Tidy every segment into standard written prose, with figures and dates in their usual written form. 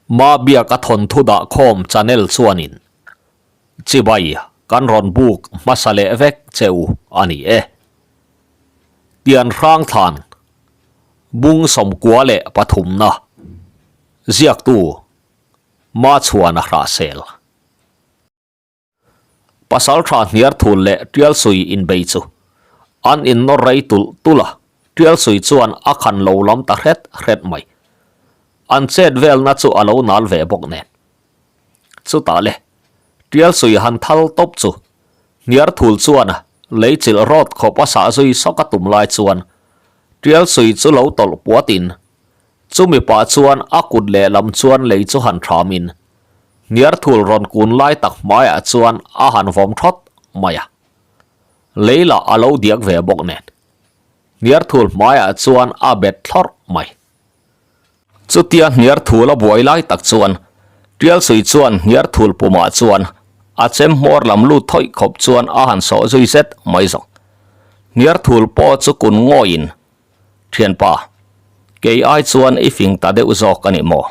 Mabiaka thawnthu dahkhawm channel chuanin chibai kan rawn buk hmasa leh vek che u a ni e. Tian hrang thlan bung sawmkua leh pathumna ziaktu Machhuana Hrahsel. Pasalṭha hniar thul leh Ṭialsui inbei chu an innawr rei tulh tulh a, Ṭialsui chuan a khan lo lam ta hret hret mai. An chet velna chu a lo nal ve bawk nen. Chutah le, Ṭialsui han thal tawp chu hniar thul chuan lei chilh rawt khawp a sah zui sawk a tum lai chuan Ṭialsui chu lo tawlh puatin chumi pah chuan a kut lehlam chuan lei chu han ṭhamin Hniarthul rawn kun lai tak hmaiah chuan a han vawm thawt mai a. Lei lah a lo diak ve bawk nen. Hniarthul hmaiah chuan a bet thlawrh mai. Chutia hniarthul a buai lai tak chuan Tialsui chuan hniarthul pumah chuan a chem hmawr lam lut thawih khawp chuan a han sawh zui zet mai zawk. Hniarthul pawh chu kun ngawiin, Thianpa, kei ai chuan i fing ta deuh zawk a ni maw?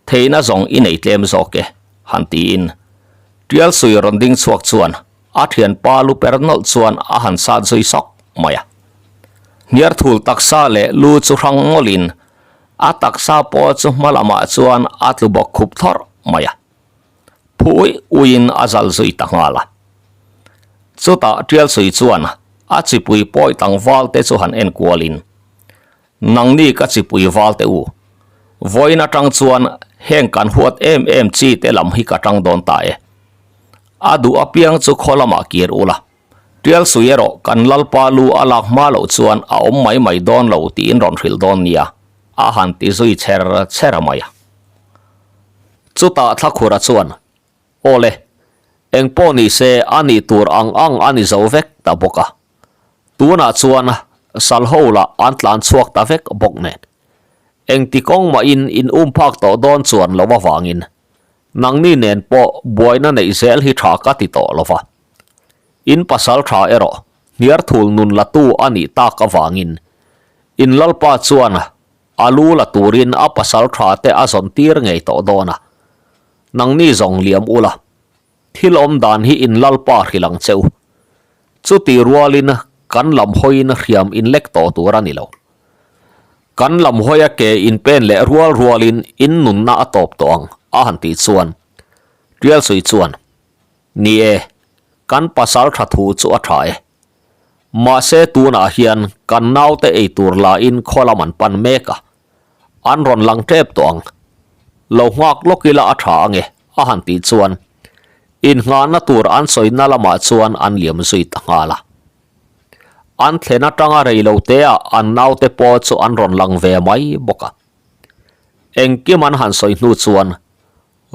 Theihna zawng i nei tlem zawk e, han tiin Tialsui rawn ding chhuak chuan a thianpa lu per nawlh chuan a han sat zui sawk mai a. Hniarthul taksa leh lu chu hrang ngawlin a taksa pawh chu hma lamah chuan a tlu bawk khup thlawrh mai a. Phu uih uihin a zal zui ta nghal a. Chutah Tialsui chuan a chipui pawi tlangval te chu han enkualin Nangni ka chipui val teh u. Vawiin atang chuan heng kan huat em em chi te lam hi ka tang dawn ta e. A duh apiang chu khaw lamah kir ula. Tial sui erawh kan Lalpa lu a lak hma loh chuan a awm mai mai dawn lo tiin rawn hrilh dawn nia, a han ti zui chher chher a mai a. Chutah Thlakhura chuan, Awle, engpawh ni se a nih tur ang ang a ni zo vek ta bawk a. Tunah chuan Salho lah an tlan chhuak ta vek bawk nen. Engti kawng mahin in um phak tawh dawn chuan lo avangin nangni nen pawh buaina neih zel hi tha ka ti tawh lo va. In pasal tha erawh hniarthul nun la tu a nih tak avangin in lalpa chuan a lu la turin a pasal tha te a zawn tir ngei tawh dawn a. Nangni zawng liam ula, thil awm dan hi in lalpa hrilh ang che u. Chuti rualin kan lam hawiin hriam in lek tawh tur a ni lo. Kan lam hawia ke in pen leh rual rualin in nunna a tawp tawh ang, a han tih chuan Tialsui chuan, Ni e, kan pasal tha thu chu a tha e. Mahse tunah hian kan naute ei tur lain khaw lam an pan mek a, An rawn lang tep tawh ang. Lo nghak lawk ila a tha ange, a han tih chuan innghahna tur an sawina lamah chuan an liam zui ta nghal a. An thlen atanga rei lo teah an naute pawh chu an rawn lang ve mai bawk a. Engkim an han sawi hnu chuan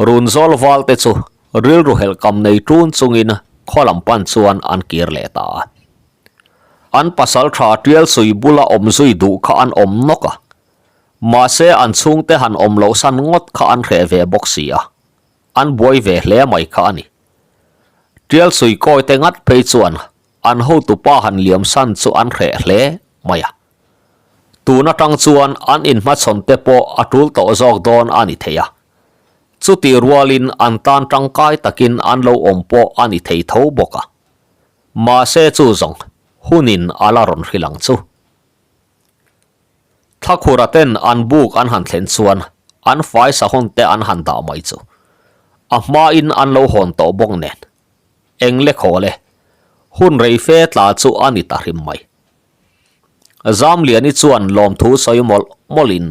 Runzawl valte chu rilru helhkam nei tun chungin khaw lam pan chuan an kir leh ta a. An pasal tha Tialsui bula awm zui duh kha an awm nawk a, mahse an chhungte han awm loh san ngawt kha an hreh ve bawk si a, an buai ve hle mai kha a ni. Tialsui kawite ngat phei chuan an hotupa han liam san chu an hreh hle mai a. Tun atang chuan an inhmachhawn te pawh a tul tawh zawk dawn a ni thei a. Chutih rualin an tan tangkai takin an lo awm pawh a ni thei tho bawk a. Mahse chu zawng hunin a la rawn hrilh ang chu. Thlakhura ten an buk an han thlen chuan an fai sahawn te an han dah mai chu a hmain an lo hawn tawh bawk nen eng le khaw le hun rei fe tla chu a ni ta hrim mai. Zamliani chuan lawmthu sawi mawlh mawlhin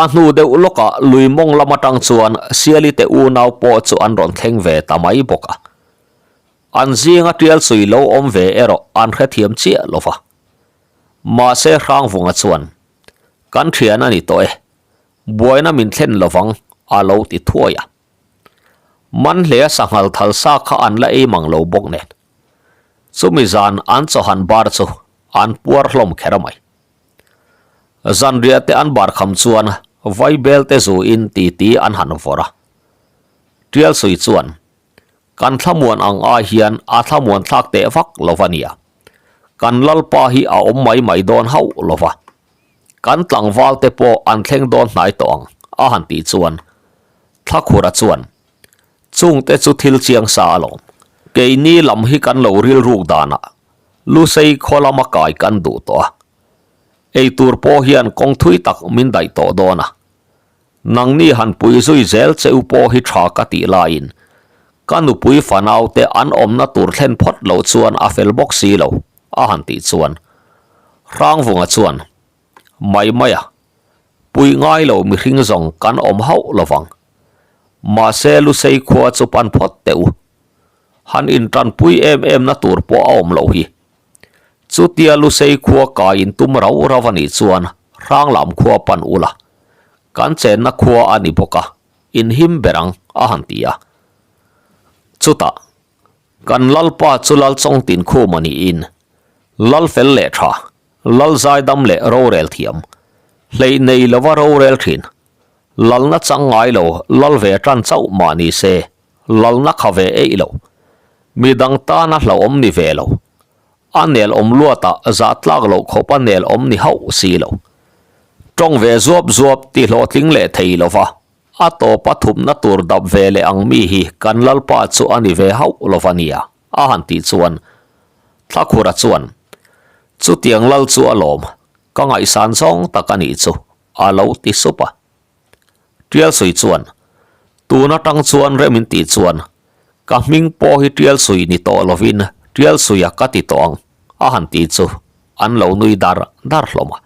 a hnu deuh lawkah lui mawng lam atang chuan Siali te unau pawh chu an rawn thleng ve ta mai bawk a. An zinga Tialsui lo awm ve erawh an hrethiam chiah lo va. Mahse Hrangvunga chuan, Kan thian a ni tawh e, buaina min thlen lovang a lo ti thuai a. Manhlea sanghal thal sa kha an la ei mang lo bawk nen. Chumi zan an chawhan bar chu an puar hlawm kher mai. Zanriah te an bar kham chuan vaibel te zu in titi an han vawrh a. Tialsui chuan, Kan thlamuan ang ai hian a thlamuan thlak teh vak lo va nia. Kan Lalpa hi a awm mai mai dawn hauh lo va. Kan tlangval te pawh an thleng dawn hnai tawh ang, a han tih chuan. Thlakhura chuan, Chungte chu thil chiang sa alawm. Keini lam hi kan lo rilruk danah Lusei khaw lama kai kan duh tawh a. Eitur pawh hian kawng thui tak min daih tawh dawn a. Nangni han pui zui zel che u pawh hi tha ka tih laiin ka nupui fanaute an awmna tur thlen phawt loh chuan a fel bawk si lo, a han tih chuan Hrangvunga chuan, Mai mai a, pui ngai lo mihring zawng kan awm hauh lo vang. Mahse Lusei khua chu pan phawt teh u. Han intanpui em em na tur pawh a awm loh hi. Chutia Lusei khua kai in tum rau rau a nih chuan Hranglam khua pan ula, kan chenna khua a ni bawk a, in him ber ang, a han ti a. Chutah, kan Lalpa chu Lal Chawngtin khum a niin, Lal fel leh tha, Lal zaidam leh rorel thiam, hleih nei lova rorel thin, Lalna chang ngai lo Lal ve tan chauh mah ni se, Lalna kha ve eih lo. Midang tana hlauhawm ni ve lo. A nel awm luatah zah tlak loh khawp a nel awm ni hauh si lo. Tawng ve zuap zuap ti hlawhtling leh thei lo va, a tawpa thupna tur dap ve leh ang mi hi kan Lalpa chu a ni ve hauh lo va nia, a han tih chuan Thlakhura chuan, Chutiang Lal chu a lawm, ka ngaihsan zawng tak a nih chu, a lo ti sup a. Tialsui chuan, Tun atang chuan rem in tih chuan, ka hming pawh hi Tialsui ni tawh lovin Tialsuia ka ti tawh ang, a han ti chu an lo nui dar dar hlawm a.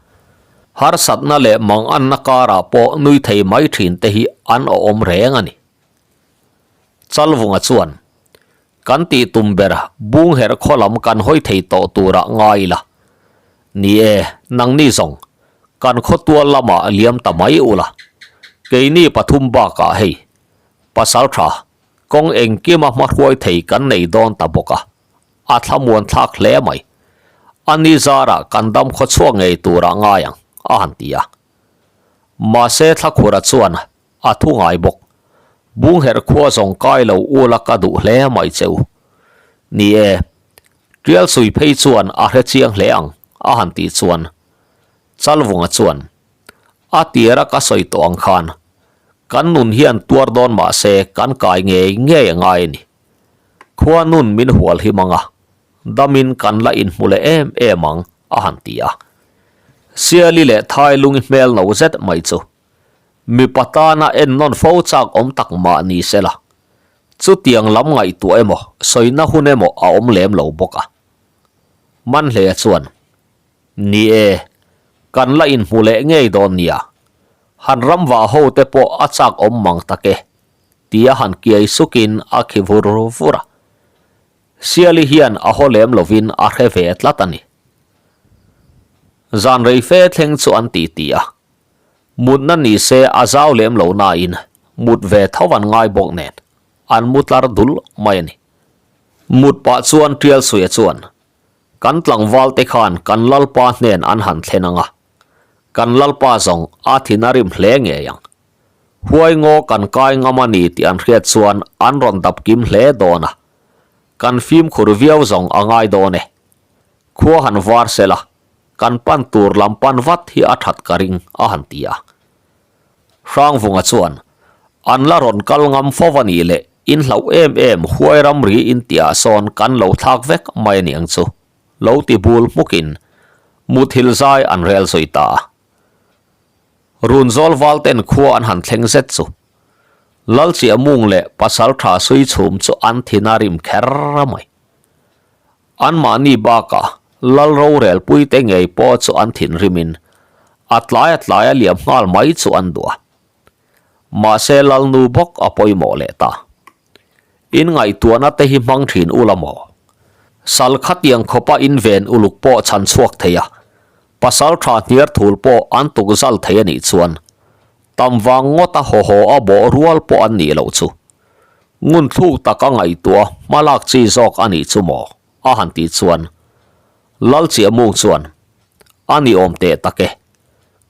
Harsatna leh manganna karah pawh nui thei mai thin te hi an awm reng a ni. Chalvunga chuan, Kan tih tum ber bung herh khaw lam kan hawi thei tawh turah ngai ila. Ni e, nangni zawng, kan khaw tual lamah liam ta mai ula. Keini pathum bakah hei, pasal tha, kawng engkima hmahruai thei kan nei dawn ta bawk a, a thlamuan thlak hle mai. A ni zarah kan dam khaw chhuak ngei turah ngai ang, a han ti a. Mahse Thlakhura chuan A thu ngai bawk. Bungherh khua zawng kai lo ula ka duh hle mai che u. Ni e, Tialsui phei chuan a hre chiang hle ang, a han tih chuan Chalvunga chuan, A tira ka sawi tawh ang khan, kan nun hian tuar dawn mah se kan kai ngei ngei a ngai a ni. Khua nun min hual him ang a, damin kan la inhmu leh em em ang, a han ti a. Siali leh Thailungi hmel no zet mai chu Mipa tana ennawn fo chak awm tak mah ni se la, chutiang lam ngaihtuah emaw, sawina hun emaw a awm lem lo bawk a. Manhleia chuan, Ni e, kan la inhmu leh ngei dawn nia, han ramvah ho te pawh a chak awm mang tak e, tia han kiai sukin a khi vur vur a. Siali hian a haw lem lovin a hre ve tlat a ni. Zan rei fe thleng chu an titi a. Mutna ni se a zau lem lo nain mut ve tho an ngai bawk nen an mu tlar dul mai a ni. Mut pah chuan Tialsuia chuan kan tlangval te khan kan Lalpa hnen an han thlen ang a, kan Lalpa zawng a thin a rim hle ngei ang. Huai ngaw kan kai ngam a ni tih an hriat chuan an rawn dap kim hle dawn a, kan fimkhur viau zawng a ngai dawn e. Khua han var sela Kan pan tur lam pan vat hi a that ka ring, a han ti a. Hrangvunga chuan, An la rawn kal ngam fo a nih leh in hlauh em em huai ramri in tihah sawn kan lo thlak vek mai a niang chu, lo ti bul hmukin muthil zai an rel zui ta a. Runzawl valten khua an han thleng zet chu Lalchiahmung leh Pasaltha Suichhum chu an thin a rim kher mai. Anmahni bakah Lal rorelpuite ngei pawh chu an thinrimin a tlai a tlai a liam nghal mai chu an duh a. Mahse Lalnu bawk a pawimawh leh ta. In ngaihtuahna te hi hmang thin ula maw? Sal khatiang khawpa in ven uluk pawh chhan chhuak thei a, pasal tha hniar thul pawh an tuk zal thei a nih chuan tam vang ngawta haw haw a bawh rual pawh an nih loh chu. Ngun thluk tak a ngaihtuah hma lak chi zawk a nih chu maw? a han tih chuan Lalchiahmung chuan, A ni awm teh tak e.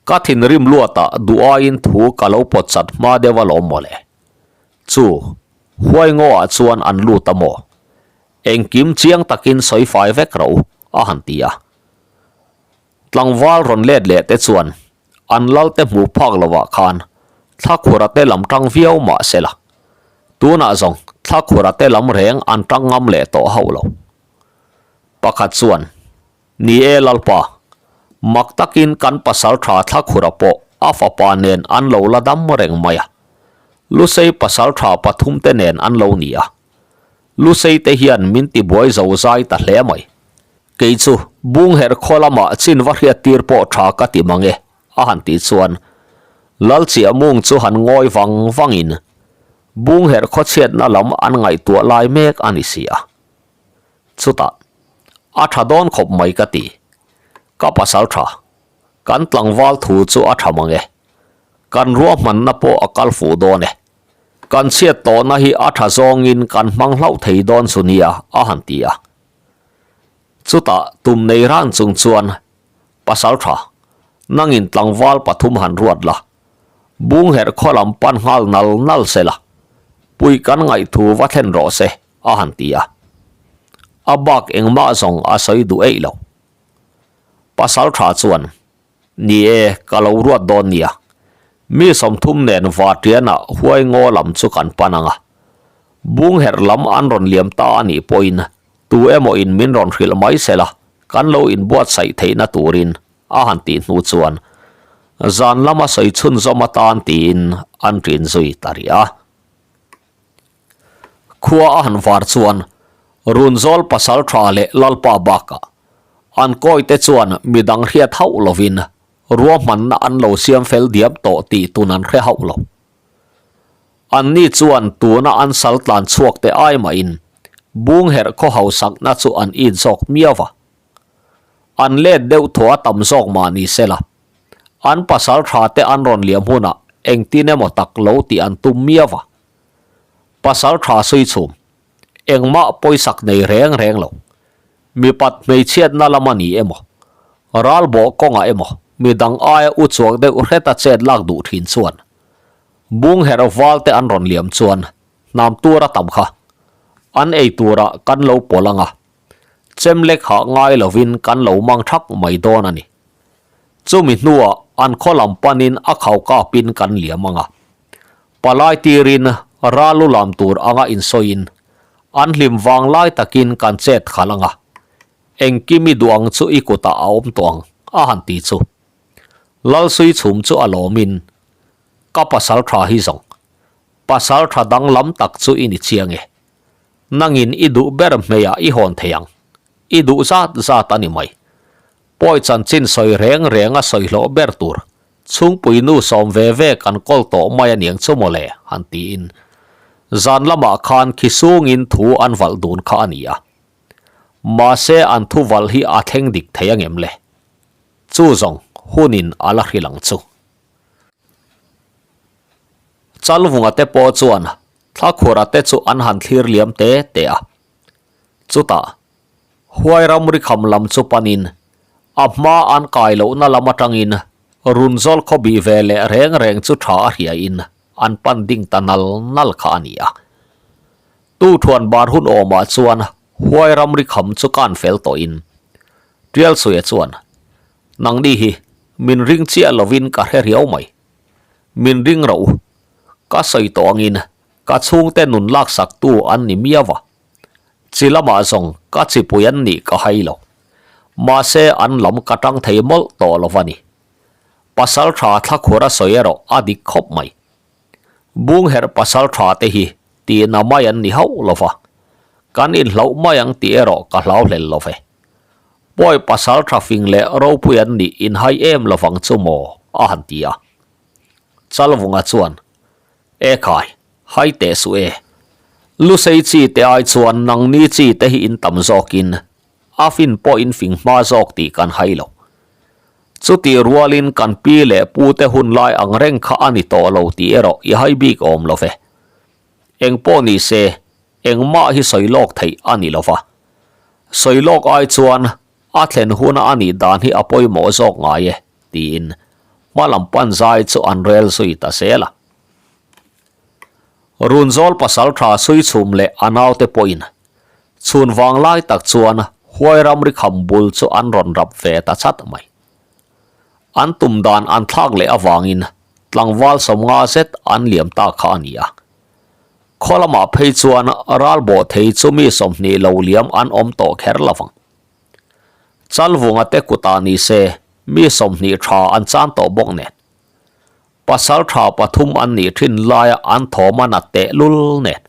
Ka thinrim luatah duh aiin thu ka lo pawt chat hma deuh alawm mawle. Chu, huai ngaw ah chuan an lut a maw? Engkim chiang takin sawi fai vek rawh u, a han ti a. Tlangval rawn let leh te chuan an lal te hmuh phak lovah khan Thlakhura te lam tang viau mah se la, tunah zawng Thlakhura te lam reng an tang ngam leh tawh hauh lo. Pakhat chuan, Ni e Lalpa, mak takin kan pasal tha Thlakhura pawh a fapa nen an lo la dam reng mai a, Lusei pasal tha pathum te nen an lo ni a. Lusei te hian min tibuai zo zai ta hle mai. Kei chu Bungherh khaw lamah chin va hriat tir pawh tha ka ti mang e, a han tih chuan Lalchiah mung chu han ngawi vang vangin Bungherh khaw chhiatna lam an ngaihtuah lai mek a ni si a. Chutah, a tha dawn khawp mai ka ti. Ka pasal tha. Kan tlangval thu chu a tha mang e. Kan ruahmanna pawh a kal fuh dawn e. Kan chhiat tawhna hi a tha zawngin kan hmang hlauh thei dawn chu nia, a han ti a. Chutah tum nei ran chung chuan, Pasal tha, nangin tlangval pathum han ruat la, bungherh khaw lam pan nghal nal nal se la, pui kan ngaihthu va thlen rawh se, a han ti a. A bak engmah zawng a sawi duh eih lo. Pasal tha chuan, Ni e, ka lo ruat dawn nia. Mi 30 nen Vatianah huai ngaw lam chu kan pan ang a. Bungherh lam an rawn liam ta a nih pawhin tu emaw in min rawn hrilh mai se la, kan lo inbuatsaih theihna turin a han tih hnu chuan zan lama sawi chhunzawm atan tiin an ṭin zui ta rih a. Khua a han var chuan Runzawl pasalṭha leh Lalpa bakah an kawite chuan midang hriat hauh lovin ruahmanna an lo siam fel diam tawh tih tun an hre hauh lo. Anni chuan tuna an sal tlan chhuak te ai mahin Bungherh khaw hausakna chu an it zawk miau va. An let deuh thaw a tam zawk mah ni se la, an pasal tha te an rawn liam hunah engtin emaw tak lo tih an tum miau va. Pasal tha suichhum, engmah pawisak nei reng reng lo. Mipat hmeichhiatna lam a ni emaw, ralbawh kawngah emaw midang aia u chuak deuh hreta chet lak duh thin chuan Bungherh val te an rawn liam chuan hnam tur a tam kha an ei turah kan lo pawlh ang a, chem lek hah ngai lovin kan lo mang thak mai dawn a ni. Chumi hnuah an khaw lam panin a khau kapin kan liam ang a, palai tirin ral lu lam tur anga insawiin an hlim vang lai takin kan chet khalh ang a, engkim i duh ang chu i kutah a awm tawh ang a han ti chu. Lalsui chhum chu a lawmin, Ka pasal tha hi zawng, pasal tha danglam tak chu i ni chiang e. Nangin i duh ber hmeiah i hawn thei ang, i duh zat zat a ni mai. Pawi chanchin sawi reng reng a sawi hlawh ber tur, chhungpui nu sawm ve ve kan kawl tawh mai a niang chu mawle, han tiin zan lamah khan khi sungin thu an valh dun kha a ni a. Mahse an thu valh hi a thleng dik thei angem le? Chu zawng hunin a la hrilh ang chu. Chalvunga te pawh chuan Thlakhura te chu an han thlir liam te te a. Chutah, Huai ramri kham lam chu panin a hma an kai lohna lam atangin Runzawl khaw bih ve leh reng reng chu tha a hriain an pan ding ta nal nal kha a ni a. Tu thuan bar hun awmah chuan Huai ramri kham chu kan fel tawhin Tialsuia chuan, Nangni hi min ring chiah lovin ka hre riau mai. Min ring rawh u. Ka sawi tawh angin ka chhungte nun laksaktu an ni miau a. Chi lamah zawng ka chipui an nih ka hai lo. Mahse an lam ka tang thei mawlh tawh lo va ni. Pasal tha thlakhur a sawi erawh a dik khawp mai. Bungherh pasal tha te hi tihna mai an ni hauh lo va, kan inhlauh mai ang tih erawh ka hlau hlel lo ve. Pawi pasal tha fing leh ropui an nih inhai em lovang chu maw? a han ti a. Chalvunga chuan, E khai, hai teh suh e. Lusei chi te ai chuan nangni chi te hi in tam zawkin a fin pawh in fing hma zawk tih kan hai lo. Chutih rualin kan pi leh pu te hun lai ang reng kha a ni tawh lo tih erawh i hai bik awm lo ve. Eng pawh ni se, engmah hi sawi lawk theih a ni lo va. Sawi lawk ai chuan a thlen huna a nih dan hi a pawimawh zawk ngai e, tiin hma lam pan zai chu an rel zui ta zel a. Runzawl pasaltha Suichhum leh a naute pawhin Chhun vang lai tak chuan huai ramri kham bul chu an rawn rap ve ta chat mai. An tum dan an thlak leh avangin tlangval 50 zet an liam ta kha a ni a. Khaw lamah phei chuan ral bawh thei chu mi 20 lo liam an awm tawh kher lo vang. Chalvunga te kutah ni se mi 20 tha an chan tawh bawk nen. Pasal tha pathum an nih thin laia an thawm a nat teh lul nen.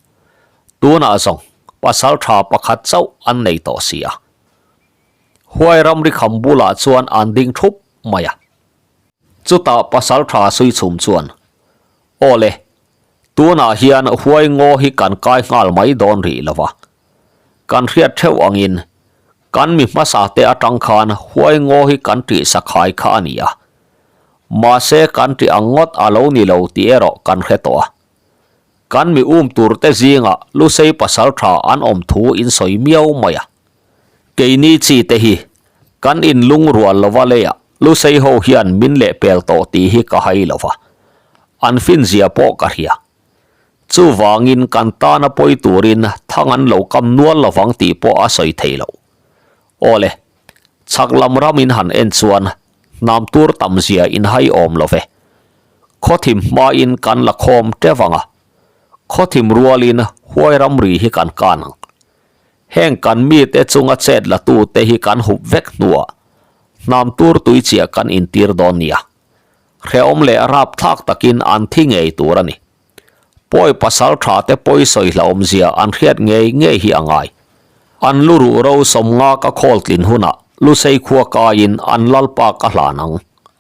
Tunah zawng pasal tha pakhat chauh an nei tawh si a. Huai ramri kham bulah chuan an ding thup mai a. Chutah pasal tha Suichhum chuan, Aw le, tunah hian huai ngaw hi kan kai nghal mai dawn rih lo va. Kan hriat theuh angin kan mi hmasa te atang khan huai ngaw hi kan tih sakhai kha a ni a. Mahse kan tih ang ngawt a lo ni lo tih erawh kan hre tawh a. Kan mi um tur te zingah Lusei pasal tha an awm thu in sawi miau mai a. Keini chi te hi kan inlungrual lova leiah Lusei ho hian min lehpel tawh tih hi ka hai lo va. An finzia pawh ka hria. Chuvangin kan tana pawi turin thang an lo kam nual lovang tih pawh a sawi thei lo. Aw le, chhak lam ram in han en chuan hnam tur tam zia in hai awm lo ve. Khawthim hmain kan la khawm teuh ang a, khawthim rualin huai ramri hi kan kan ang. Heng kan mite chunga chet la tute hi kan hup vek hnuah hnam tur tui chiah kan intir dawn nia. Hrehawm leh rapthlak takin an thi ngei tur a ni. Pawi pasal tha te pawi sawi hlauhawmzia an hriat ngei ngei hi a ngai. An lu ruh ro 50 ka khawl tlin hunah Lusei khua kaiin an lalpa ka hlan ang,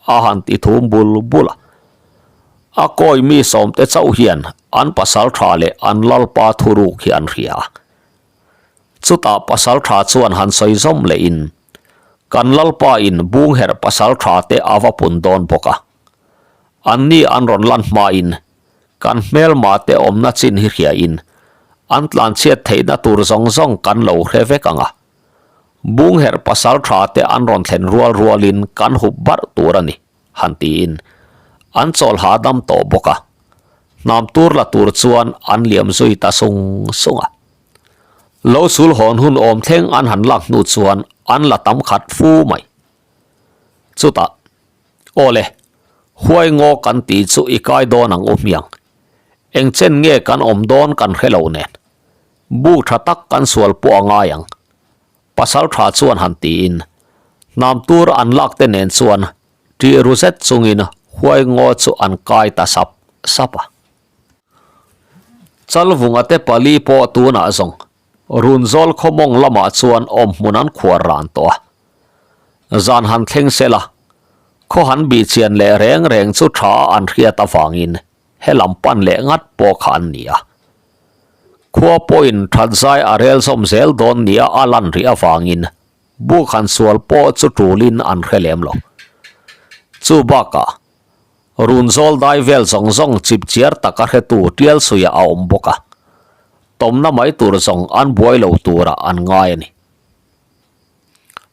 a han ti thum bul bul a. A kawi mi sawmte chauh hian an pasal tha leh an lalpa thuruk hi an hria a. Chutah pasal tha chuan han sawi zawm lehin, Kan lalpa in bungherh pasal tha te a va pun dawn bawk a. Anni an rawn lan hmain kan hmelma te awmna chin hi hriain an tlanchhiat theihna tur zawng zawng kan lo hre vek ang a. Bungherh pasal tha te an rawn thlen rual rualin kan hup barh tur a ni, han tiin an chawl hahdam tawh bawk a. Hnam tur la tur chuan an liam zui ta sung sung a. Lo sul hawn hun awm thleng an han lak hnu chuan an la tam khat fu mai. Chutah, Aw le, huai ngaw kan tih chu i kai dawn ang u hmiang. Eng chen nge kan awm dawn kan hre lo nen. Buk tha tak kan sual pawh a ngai ang. Pasal tha chuan han tiin, hnam tur an lak te nen chuan ṭih ru zet chungin huai ngaw chu an kai ta sap sap a. Chalvunga te pali pawh tunah zawng Runzawl khawmawng lamah chuan awm hmun an khuar ran tawh a. Zan han thleng sela, khaw han bih chian leh reng reng chu tha an hriat avangin he lam pan leh ngat pawh kha an ni a. Khua pawhin that zai a rel zawm zel dawn nia a lan rih avangin buk han sual pawh chu tulin an hre lem lo. Chu bakah Runzawl dai vel zawng zawng chip chiar taka hretu Tialsuia a awm bawk a, tawmna mai tur zawng an buai lo turah an ngai a ni.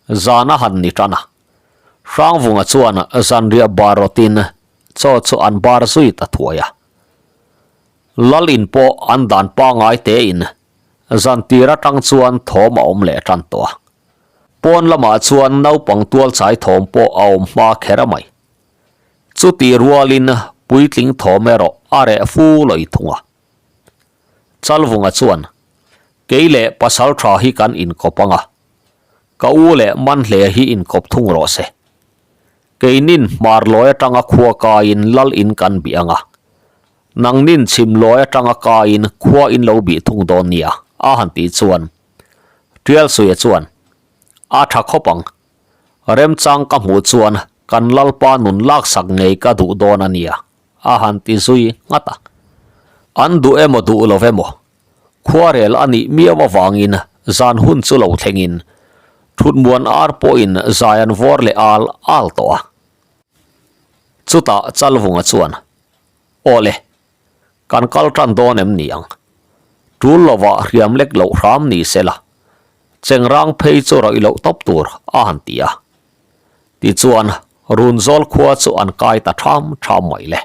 Zan a han ni tan a, Hrangvunga chuan zanriah bar rawtin chaw chu an bar zui ta thuai a. Lal in pawh an dan pangai tein zan tir atang chuan thawm a awm leh tan tawh a. Pawn lamah chuan naupang tualchai thawm pawh a awm hma kher a mai. Chutih rualin puitling thawm erawh a reh fu lawih thung a. Chalvunga chuan, Kei leh pasal tha hi kan inkawp ang a, ka u leh Manhle hi inkawp thung rawh se. Keinin hmar lawi atanga khua kaiin lal in kan bih ang a, nangnin chhim lawi atanga kaiin khua in lo bih thung dawn nia, a han tih chuan Tialsuia chuan, A tha khawp ang, Remchang ka hmuh chuan kan Lalpa nun laksak ngei ka duh dawn a nia, a han ti zui nghat a. An duh emaw duh lo emaw, khuarel a nih miau avangin zan hun chu lo thlengin thutmuan ar pawhin zai an vawr leh al al tawh a. Chutah Chalvunga chuan, Aw le, Kan kal tan dawn em ni ang? Tul lovah hriam lek loh hram ni se la, chengrang phei chu rawih loh tawp tur a han ti a. Tichuan, Runzawl khua chu an kai ta tham tham mai le.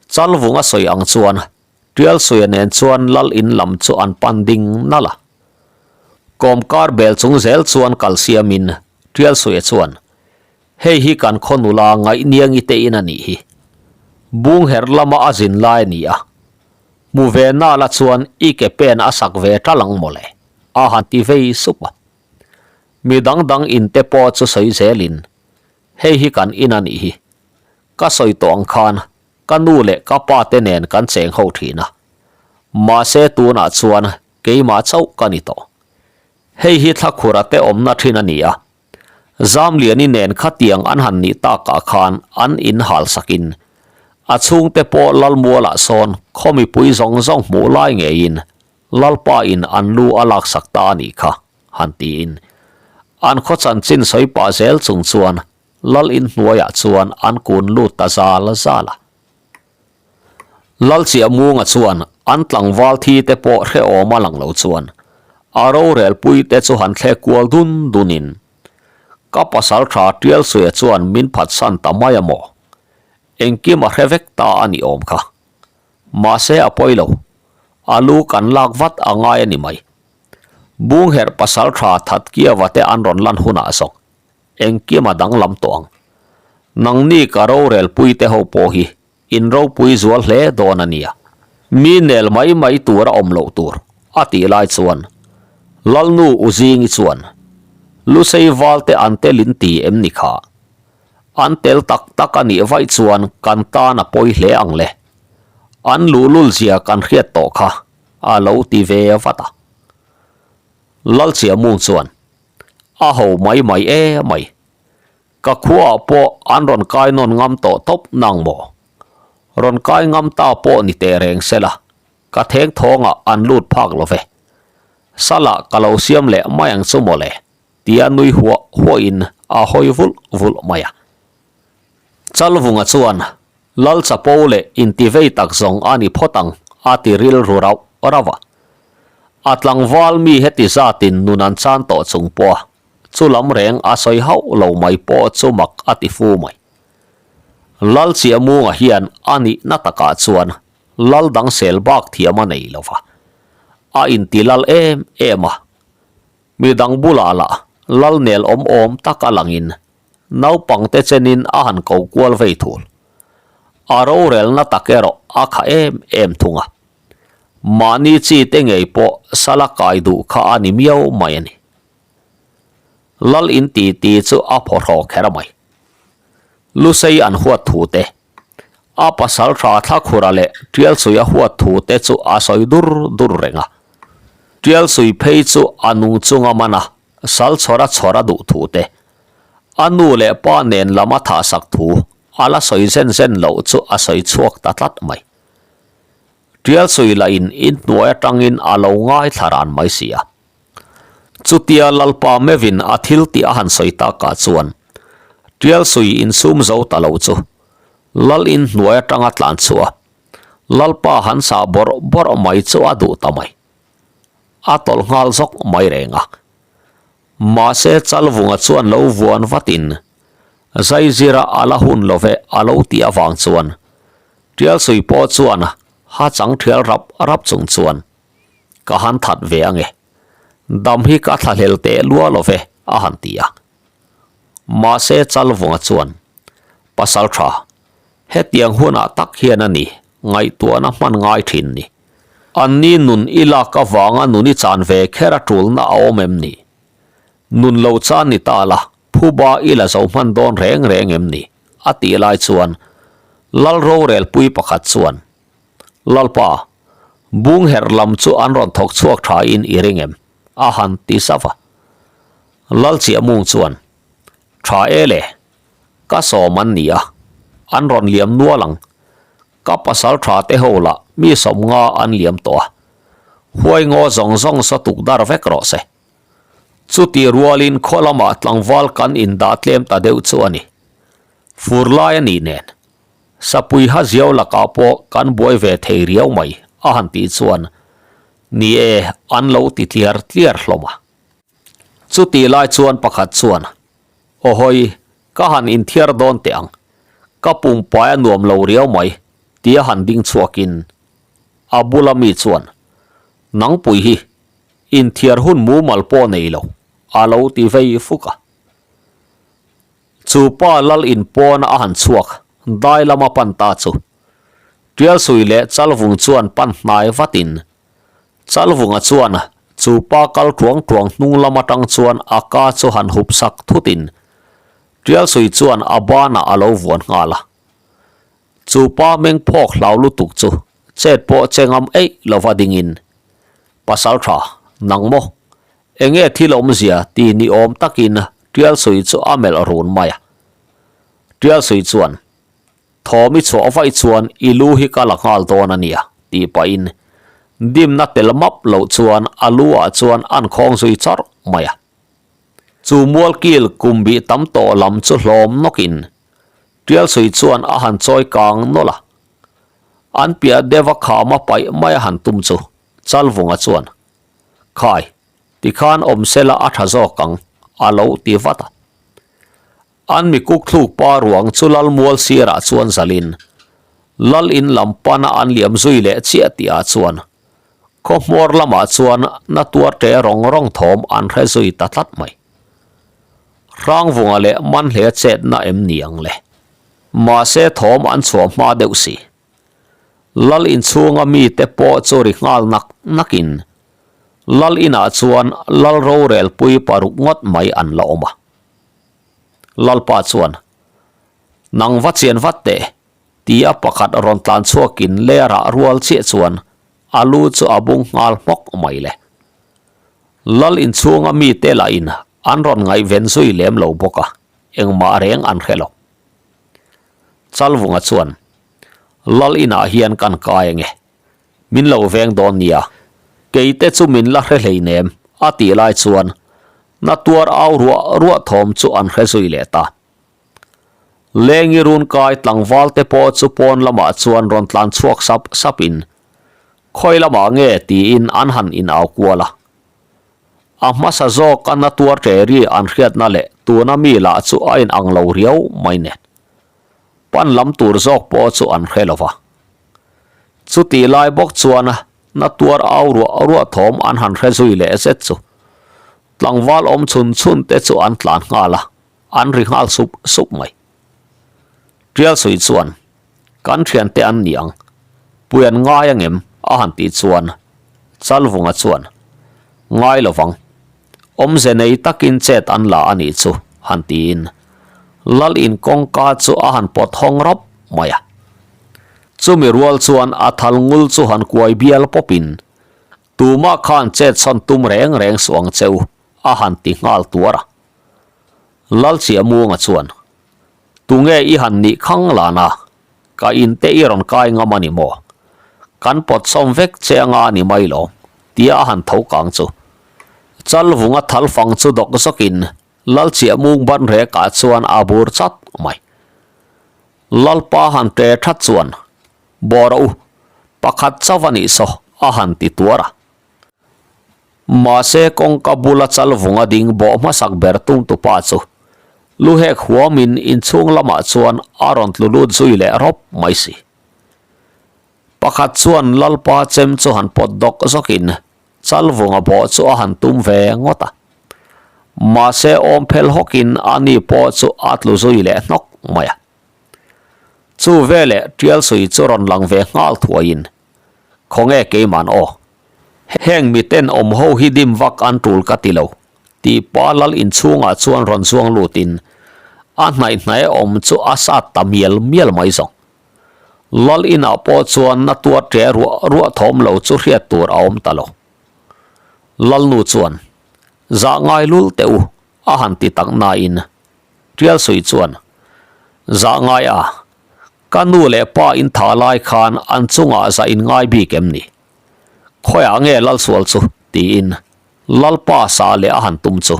Chalvunga sawi ang chuan Tialsuia nen chuan lal in lam chu an pan ding nalh a. Kawmkar bel chung zel chuan kal siamin Tialsuia chuan, Hei hi kan khaw nula ngaihniangi te in a nih hi. Bungher lama a zin lai a ni a, hmu ve nala chuan i ke pen a sak ve ṭal ang mawle, a han ti vei sup a. Mi dang dang in te pawh chu sawi zelin, Hei hi kan in a nih hi. Ka sawi tawh ang khan ka nu leh ka pa te nen kan cheng ho thin a. Mahse tunah chuan keimah chauh ka ni tawh. Hei hi Thlakhura te awmna thin a ni a. Zamliani nen khatiang an han nih takah khan an inhal sakin a chhungte pawh Lalmualah sawn khaw mipui zawng zawng hmuh lai ngeiin Lalpa in an lu a laksak ta a nih kha, han tiin an khaw chanchin sawi pah zel chung chuan Lal inhnuaiah chuan an kun lut ta zal zal a. Lal Chiahmunga chuan an tlangval thi te pawh hrehawm a lang lo chuan a rorel pui te chu han thlek kual dun dun in, Ka pasal tha Tialsuia chuan min phatsan ta mai a maw? Engkim a hre vek ta a ni awm kha. Mahse a pawi lo. A lu kan lak vat a ngai a ni mai. Bungherh pasal tha Thatkiava te an rawn lan hunah zawk Engkim a danglam tawh ang. Nangni ka rorel pui te ho pawh hi in ropui zual hle dawn a nia. Mi nel mai mai tur a awm loh tur, a tih lai chuan Lalnu Uzingi chuan, Lusei val te an tel in ti em ni kha? An tel tak tak a nih vaih chuan kan tan a pawi hle ang le. An luhlul zia kan hriat tawh kha, a lo ti ve vat a. Lalchiahmung chuan, A ho mai mai e mai. Ka khuaah pawh an rawn kai nawn ngam tawh tawp nang maw? Rawn kai ngam ta pawh ni teh reng se la, ka theng thawngah an lut phak lo ve. Salah ka lo siam leh mai ang chu maw le, tia nui huah huahin a hawi vulh vulh mai a. Chalvunga chuan Lal chapo leh intivei tak zawng a ni phawt ang, a ti rilru rauh rauh a. A tlangval mi heti zatin nun an chan tawh chung pawh a, chu lam reng a sawi hauh lo mai pawh chu mak a ti fu mai. Lal Chiahmunga hian a nihna takah chuan lal dang sel bak thiam a nei lo va, a inti lal em em a. Midang bulah lah lal nel awm awm tak a langin Naupangte chenin a han ko kual vei thul. A rorelna tak erawh a kha em em thung a. Mahni chi te ngei pawh sala kai duh kha a ni miau mai a ni. Lal in ti ti chu a phawhraw kher mai. Lusei an huat thu te, a pasal tha Thlakhura leh Tialsui a huat thu te chu a sawi dur dur reng a. Tialsui phei chu a nung chunga man a, Sal chhawra chhawra duh thu te, a nu leh pa nen lam a thahsak thu a la sawi zen zen loh chu a sawi chhuak ta tlat mai. Tialsui lahin inhnuai atangin a lo ngaithla ran mai si a. Chutia Lalpa meuhin a thil tih a han sawi takah chuan Tialsui insum zo ta lo chu Lal inhnuai atanga tlan chhuah a, Lalpa han sah bawrh bawrh mai chu a duh ta mai. A tawlh nghal zawk mai reng a. Mahse Chalvunga chuan lo vuan vatin Zaizira a la hun lo ve a lo tih avang chuan Tialsui pawh chuan ha chang thial rap rap chung chuan ka han that ve ange, dam hi ka thlahlel teh lua lo ve a han ti a. Mahse Chalvunga chuan Pasal tha, hetiang hunah tak hian a ni ngaihtuahna hman ngai thin ni. Anni nun i lak avanga nun i chan ve kher a tulna a awm em ni? Nun lo chan ni ta la, phuba i la zo hman dawn reng reng em ni? A tih lai chuan Lal rorelpui pakhat chuan, Lalpa, bungherh lam chu an rawn thawk chhuak tha in i ring em? a han ti zauh a. Lal Chiahmung chuan, Tha e le, ka sawm an ni a, an rawn liam nual ang. Ka pasal tha te ho lah mi sawmnga an liam tawh a, huai ngaw zawng zawng saw tuk dar vek rawh se. Chuti rualin khaw lamah tlangval kan indah tlem ta deuh chu a ni. Fur lai a nih nen, sapui ha ziau lakah pawh kan buai ve thei riau mai a han tih chuan, ni e, an lo ti tliar tliar hlawm a. Chuti lai chuan pakhat chuan, Awhawi, ka han inthiar dawn teh ang. Ka pumpai a nuam lo riau mai, tia han ding chhuakin a bula mi chuan, Nangpui hi inthiar hun mumal pawh nei lo, a lo ti vei fuk a. Chu pa lal in pawna a han chhuak, dai lama pan ta chu. Tialsui leh Chalvung chuan pan hnai vatin Chalvunga chuan chu pa kal tuang tuang hnung lam atang chuan a ka chu han hup sak thutin Tialsui chuan a banah a lo vuan nghal a. Chu pa meng phawk hlau lutuk chu chet pawh che ngam eih lova dingin, Pasal tha, nang maw? Enge thil awmzia ti ni awm takin Tialsui chu a melh run mai a. Tialsui chuan, Thawm i chhuah vaih chuan i lu hi ka la nghal dawn a nia, tih pahin dimna tel map loh chuan a lu ah chuan an khawng zui chawrh mai a. Chu mualkil kum bih tam tawh lam chu hlawm nawkin Tialsui chuan a han chawi kang nawlh a. An piah deuh a khama paih mai a han tum chu Chalvunga chuan, Khai, tikhan awm sela a tha zawk ang, a lo ti vat a. An mi kuk thluk pa ruang chu lal mual sirah chuan zalin lal in lam pana an liam zui leh chiah tihah chuan khaw hmuar lamah chuan na tuar ṭe rawng rawng thawm an hre zui ta tlat mai. Hrangvunga leh Manhlea chetna em ni ang le? Mahse thawm an chhuah hma deuh si. Lal inchhunga mite pawh chu ri nghal nak nakin lal inah chuan lal rorelpui paruk ngawt mai an la awm a. Lalpa chuan, Nang va chian vat teh, tia pakhat rawn tlan chhuakin lei a rah rual chiah chuan a lu chu a bung nghal hmawk mai le. Lal inchhunga mite lahin an rawn ngaihven zui lem lo bawk a, engmah reng an hre lo. Chalvunga chuan, Lal inah hian kan kai ange, Min lo veng dawn nia, keite chu min la hre hleinem, a tih lai chuan na tuar au ruah ruah thawm chu an hre zui leh ta. Lengi run kai tlangval te pawh chu pawn lamah chuan rawn tlan chhuak sap sapin khawi lamah nge tiin an han in au kual a. A hmasa zawk a na tuar ṭe ri an hriatna leh tuna mi lah chu a in ang lo riau mai nen. Pan lam tur zawk pawh chu an hre lo va. Chutih lai bawk chuan na tuar au ruah ruah thawm an han hre zui leh zet chu tlangval awm chhun chhun te chu an tlan nghal a, an ri nghal sup sup mai. Tialsui chuan, Kan thiante an ni ang, pui an ngai angem? a han tih chuan Chalvunga chuan, Ngai lovang, Awmze nei takin chet an la a nih chu, han tiin Lal in kawngka chu a han pawt hawng rawp mai a. Chumi rual chuan a thal ngul chu han kuai bial pawpin, Tumah khan chet chhawn tum reng reng suh ang che u, a han ti nghal tuar a. Lal Chiahmunga chuan, Tunge i han nih khang lan a? Ka in te i rawn kai ngam a ni maw? Kan pawt sawm vek che anga a ni mai lo, tia a han tho kang chu. Chalvunga thal fang chu dawk zawkin Lalchiah mung ban rekah chuan a bur chat mai. Lalpa han ṭe that chuan, Bawr a u, pakhat chauh a nih saw, a han ti tuar a. Mahse kawngka bula chalvunga ding bawh hmasak ber tumtupa chu luhek huamin inchhung lamah chuan a rawn tlu lut zui leh rawp mai si. Pakhat chuan Lalpa chem chu han pawt dawk zawkin chalvunga bawh chu a han tum ve ngawt a. Mahse awm phel hawkin ani pawh chu a tlu zui leh hnawk mai a. Chu veleh Tialsui chu rawn lang ve nghal thuaiin Khawnge keiman aw? Heng miten awm ho hi dim vak an tul ka ti lo, tih pa lal inchhungah chuan rawn zuang lutin a hnaih hnaih awm chu a sat ta mial mial mai zawng. Lal inah pawh chuan na tuar ṭe ruah ruah thawm lo chu hriat tur a awm ta lo. Lalnu chuan, Zah ngai lul teh u, a han ti tak nain Tialsui chuan, Zah ngai a, ka nu leh pa in tha lai khan an chungah zah in ngai bik em ni? Khawiah nge Lalsual chu? tiin Lalpa sa leh a han tum chu.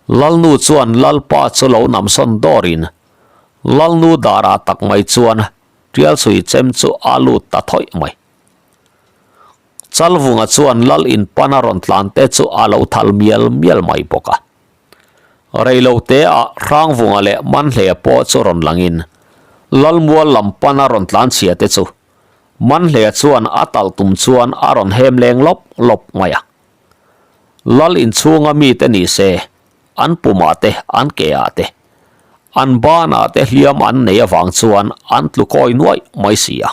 Lalnu chuan Lalpa chu lo namsawn dawrin Lalnu darah tak mai chuan Tialsui chem chu a lut ta thawih mai. Chalvunga chuan Lal in pana rawn tlan te chu a lo thal mial mial mai bawk a. Reilote-ah Hrangvunga leh Manhlea pawh chu rawn langin Lalmual lam pana rawn tlan chhia te chu Manhlea chuan a talh tum chuan a rawn hem leng lawp lawp mai a. Lal inchhunga mite ni se, an pumah te, an keah te, an banah te hliam an nei avang chuan an tlu kawi nuaih mai si a.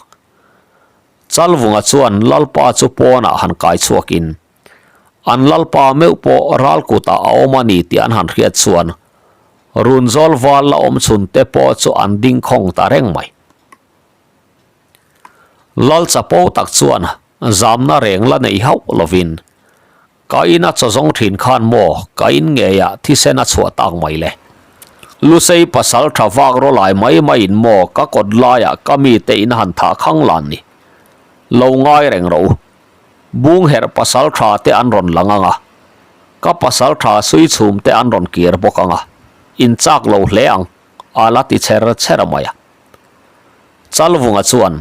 Chalvunga chuan Lalpa chu pawnah han kai chhuakin, an Lalpa meuh pawh ral kutah a awm a ni tih an han hriat chuan Runzawl val la awm chhun te pawh chu an ding khawng ta reng mai. Lal chapo tak chuan zamna reng la nei hauh lovin, Ka ina chaw zawng thin khan maw ka in ngeiah thisen a chhuah tak mai le. Lusei pasal tha vak raw lai mai maiin maw ka kawt laiah ka mite in han thah khang lan ni. Lo ngai reng rawh u. Bung herh pasal tha te an rawn lang ang a, ka pasal tha sui chhum te an rawn kir bawk ang a, in chak lo hle ang, a la ti chher chher mai a. Chalvunga chuan,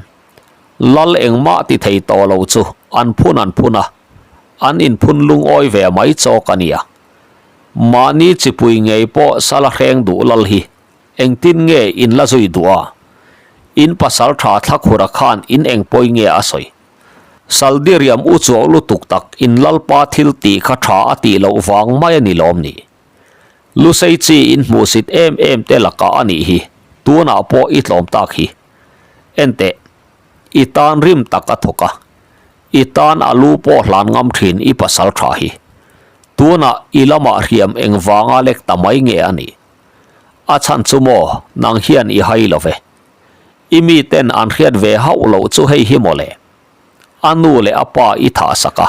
Lal engmah ti thei tawh lo chu an phun an phun a, an inphun lungawi ve mai chawk a nia. Mahni chipui ngei pawh sala hreng duh lal hi engtin nge in la zui duh a? In pasal tha Thlakhura khan in eng pawi nge a sawi? Saldiriam u chuak lutuk tak in lalpa thil tih kha tha a tih loh vang mai a ni lawm ni? Lusei chi in hmuhsit em em te lakah a nih hi, tunah pawh i tlawm tak hi. Enteh, i tan rim tak a thawk a, i tan a lu pawh hlan ngam thin i pasal tha hi. Tunah i lamah hriam eng vanga lek ta mai nge a nih? A chhan chu maw, nang hian i hai lo ve. I miten an hriat ve hauh loh chu hei hi maw le? A nu leh a pa i thah sak a,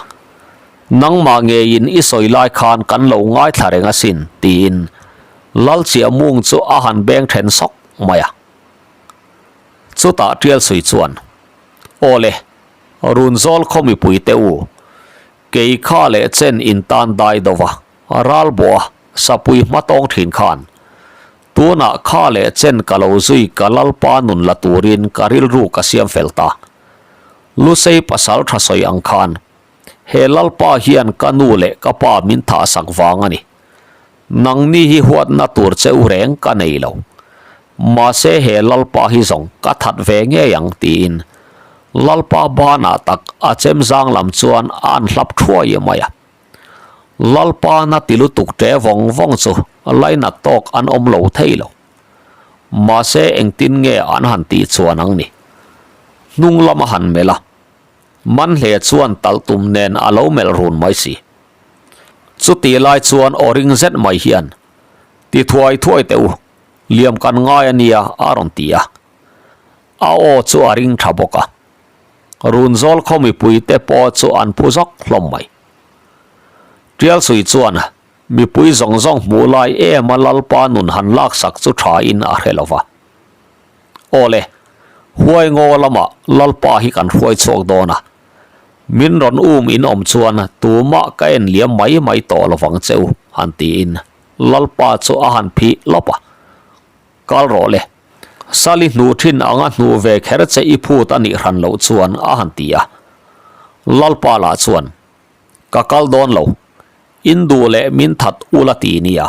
nangmah ngeiin i sawi lai khan kan lo ngaithla reng asin, tiin Lalchiah mung chu a han beng then sawk mai a. Chutah Tialsui chuan, Aw le, Runzawl khaw mipui te u, kei kha leh chen in tan dai do va, ral bawh a, sapui hma tawng thin khan, tunah kha leh chen ka lo zui ka Lalpa nun la turin ka rilru ka siam fel ta. Lusei pasal tha sawi ang khan, he Lalpa hian ka nu leh ka pa min thah sak vang a ni. Nangni hi huatna tur che u reng ka nei lo. Mahse he Lalpa hi zawng ka that ve ngei ang tiin Lalpa banah tak a chem zang lam chuan a an hlap thuai mai a. Lalpa na ti lutuk ṭe vawng vawng chu lainat tawk an awm lo thei lo. Mahse engtin nge an han tih chuan ang ni? Hnung lam a han melh a, Manhle chuan talh tum nen a lo melh run mai si. Chutih lai chuan aw ring zet mai hian, Ti thuai thuai teh u, liam kan ngai a nia a rawn ti a. A aw chu a ring tha bawk a. Runzawl khaw mipui te pawh chu an phu zawk hlawm mai. Tialsui chuan mipui zawng zawng hmuh lai em a Lalpa nun han laksak chu tha in a hre lo va. Aw le, huai ngaw lamah Lalpa hi kan hruai chhuak dawn a. Min rawn um in awm chuan tumah ka en liam mai mai tawh lovang che u, han tiin Lalpa chu a han phih lawp a. Kal rawh le, Sali hnuh thin anga hnuh ve kher che i phut a nih hran loh chuan a han ti a. Lalpa lah chuan, Ka kal dawn lo, in duh leh min that ula ti nia.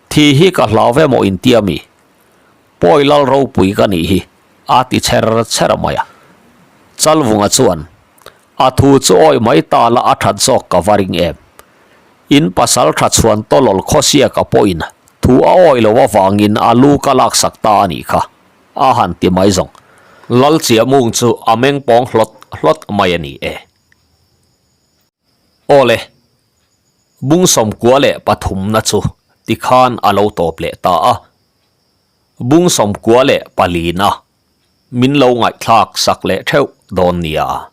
Thi hi ka hlau ve maw intia mi? Pawi lal ropui ka nih hi, a ti chher chher mai a. Chalvunga chuan, A thu chu awih mai ta la a that zawk ka va ring em. In pasal tha chhuan tawlawl khawsiaka pawhin thu a awih lo avangin a lu ka laksak ta a nih kha, a han ti mai zawng. Lalchiahmung chu a meng pawng hlawt hlawt mai a ni e. Aw le, bung sawmkua leh pathumna chu tikhan a lo tawp leh ta a. Bung sawmkua leh palina min lo ngaihthlak sak leh theuh dawn nia.